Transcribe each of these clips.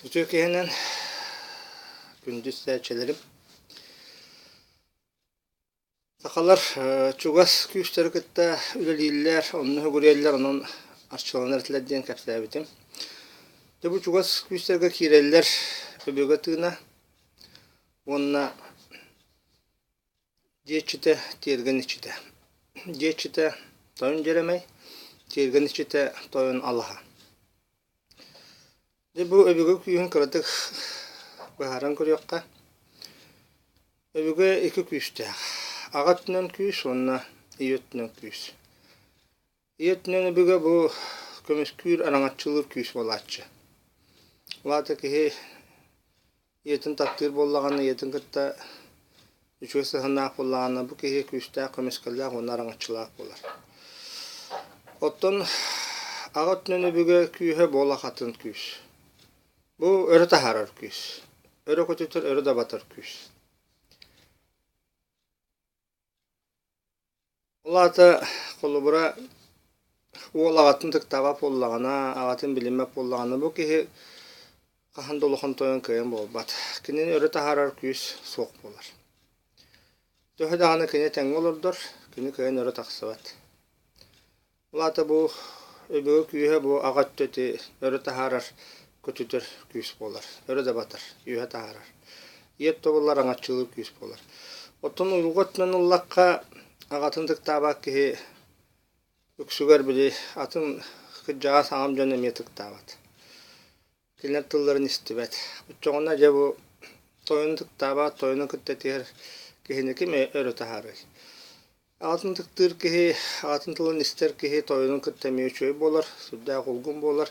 Үтүө киһинэн күндү истээччилэрим. Сахалар чугас күүстэри кытта үлэлииллэр, онно үгүрүйэллэр, онон арчыланар этилэр диэн кэпсээбитим. Дьэ бу чугас күүстэргэ киирэллэр өбүгэ тыына уонна Дьиэ иччитэ, тиэргэн иччитэ. Дьиэ иччитэ тойон Дьэрэмэй, тиэргэн иччитэ тойон Алаһа. Дьэ бу өбүгэ күүһүн кыратык быһааран көрүөххэ. Өбүгэ икки күүстээх. Аҕа өттүнэн күүс уонна ийэ өттүнэн күүс. Ийэ өттүнэн өбүгэ бу көмүскүүр, араҥаччылыыр күүс буолааччы. Ол аата киһи Ийэтин таптыыр буоллаҕына, ийэтин кытта үчүгэй сыһыаннаах буоллаҕына, бу киһи күүстээх, көмүскэллээх уонна араҥаччылаах буолар. Оттон аҕа өттүнэн өбүгэ күүһэ буола хатын күүс. Бу өрө таһаарар күүс. Өрө көтүтэр, өрө дабатар күүс. Ол аата, холобура, уол аҕатын ытыктаабат буоллаҕына, аҕатын билиммэт буоллаҕына, бу киһи хаһан да улахан тойон кыайан буолбат. Кинини өрө таһаарар күүс суох буолар. Төһө даҕаны кини тэҥҥэ олордор, кини кыайан өрө тахсыбат. Ол аата бу өбүгэ күүһэ бу аҕа өттө ити өрө таһаарар, көтүтэр күүс буолар, өрө да батар, үөһэ таһаарар. Ийэ өттө буоллар аҥаччылыыр күүс буолар. Оттон уйулҕа өттүнэн ыллахха, аҕатын ытыктаабат киһи үксүгэр били атын кырдьаҕас аҕам дьон эмиэ ытыктаабат. Кинилэр тылларын истибэт. Оччоҕуна дьэ бу тойону ытыктаабат, тойону кытта этиһэр киһини ким өрө таһаарыай? Аҕатын ытыктыыр киһи, аҕатын тылын истэр киһи тойонун кытта эмиэ үчүгэй буолар, сүрдээх улгум буолар.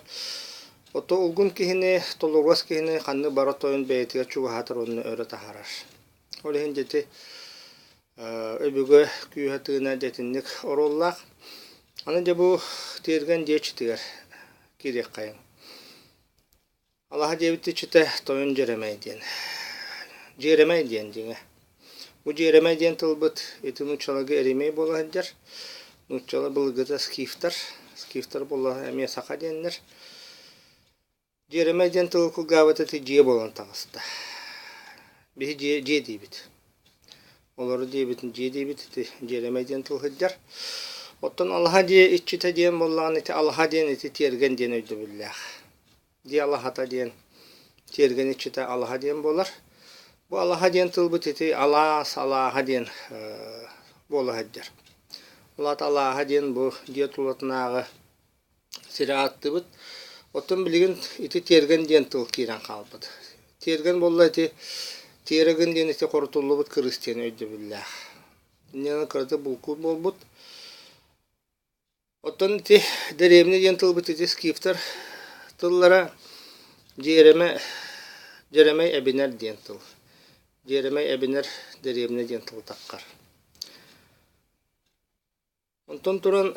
Ото улгум киһини, толугас киһини ханнык бары тойон бэйэтигэр чугаһаатар уонна өрө таһаарар. Ол иһин дьэ ити өбүгэ күүһэ тыына дьэтинник оруоллаах. Аны дьэ бу тиэргэн дьиэ иччитигэр киириэххэйиҥ. Алаһа диэбит иччитэ Тойон Дьэрэмэй диэн. Дьиэрэмэй диэн дьиҥэ. Бу дьиэрэмэй диэн тылбыт ити нууччаларга эримэй буола сылдьар. Нууччалар былыргыта скифтэр. Скифтэр буолла эмиэ саха диэннэр. Дьиэрэмэй диэн тылы кылгаабыт ити дьиэ буолан таҕыста. Биһи дьиэ, дьиэ диибит. Олору диэбитин дьиэ диэбит ити дьиэрэмэй диэн тыл сылдьар. Оттон алаһа дьиэ иччитэ диэн буоллаҕына ити алаһа диэн ити тиэргэн диэн өйдөбүллээх. Дьиэ алаһата диэн тиэргэн иччитэ алаһа диэн буолар. Бу алаһа диэн тылбыт ити алаас, алааһа диэн буола сылдьар. Ол аата алааһа диэн бу дьиэ тулатынааҕы сири ааттыыбыт. Оттон билигин ити тиэргэн диэн тыл киирэн хаалбыт. Тиэргэн буолла ити тиэрэгин диэн ити хорутуллубут кырыыс диэн өйдөбүллээх. Инньэ кыратык булкуур буолбут. Оттон ити дэриэбинэ диэн тылбыт ити скифтэр тыллара дьиэрэмэ дьэрэмэй эбинэр диэн тыл. Дьиэрэмэй эбинэр дэриэбинэ диэн тыл таххар. Онтон туран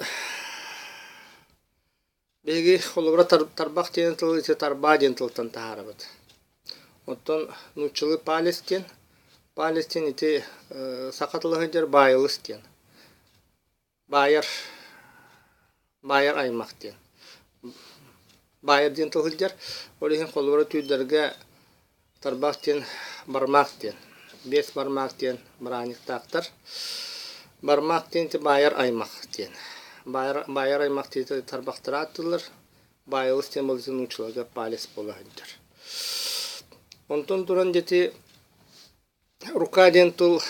биһиги холобура тарбах диэн тылы ити тарбаа диэн тылтан таһаарабыт. Оттон нууччалыы палец диэн, палец диэн ити саха тыла сылдьар баайылыс диэн. Баайар баайар аймах диэн. Баайар диэн тыл сылдьар. Ол иһин холобура түүрдэргэ Тарбах диэн бармаах диэн, биэс бармаах диэн бырааһынньыктаахтар. Бармаах диэн ити баайар аймах диэн. Баайар, баайар аймах диэн тарбахтара ааттыыллар. Баайылыс диэн буолла нууччаларга палец буола сылдьар. Онтон туран дьэ Рука диэн тыл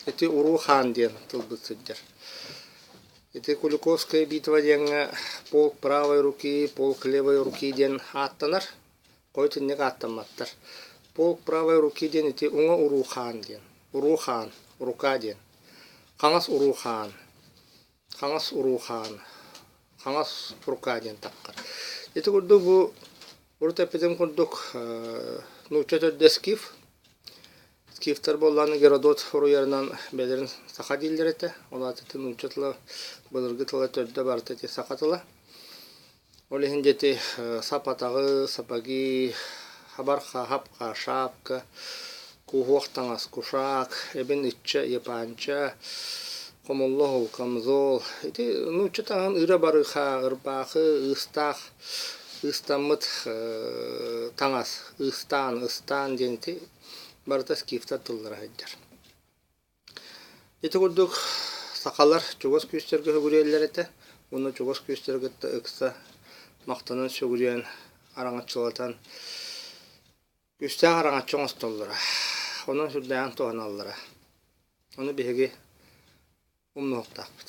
ити уруу хаан диэн тылбыт сылдьар. Ити Куликовская битва диэҥҥэ полк правой руки, полк левой руки диэн ааттанар. Хойут инник ааттамматтар. Полк правой руки диэн ити уҥа уруу хаан диэн. Уруу хаан, рука диэн. Хаҥас уруу хаан. Хаҥас уруу хаан. Хаҥас рука диэн таххар. Ити курдук бу урут эппитим курдук нуучча төрдө скиф. Скифтэр буоллаҕына Геродот суруйарынан бэйэлэрин саха дииллэр этэ. Ол аата ити нуучча тыла былыргы тыла төрдө барыта ити саха тыла. Ол иһин дьэ ити сап атаҕы, сапоги, хабарха, хапха, шапка, куһуох таҥас, кушак, эбин иччэ, япанча, хомуллоһул, камзол. Ити нуучча таҥаһын ыыра барыха, ырбаахы, ыыстаах. Ыыстаммыт таҥас, ыыстаан, ыстаан диэн ити барыта скифтэр тыллара сылдьар. Ити курдук сахалар чугас күүстэргэ сүгүрүйэллэр этэ уонна чугас күүстэри кытта ыкса махтанан сүгүрүйэн араҥаччылатан күүстээх араҥаччы оҥостоллоро. Онон сүрдээҕин туһаналлара. Ону биһиги умнуохтаахпыт.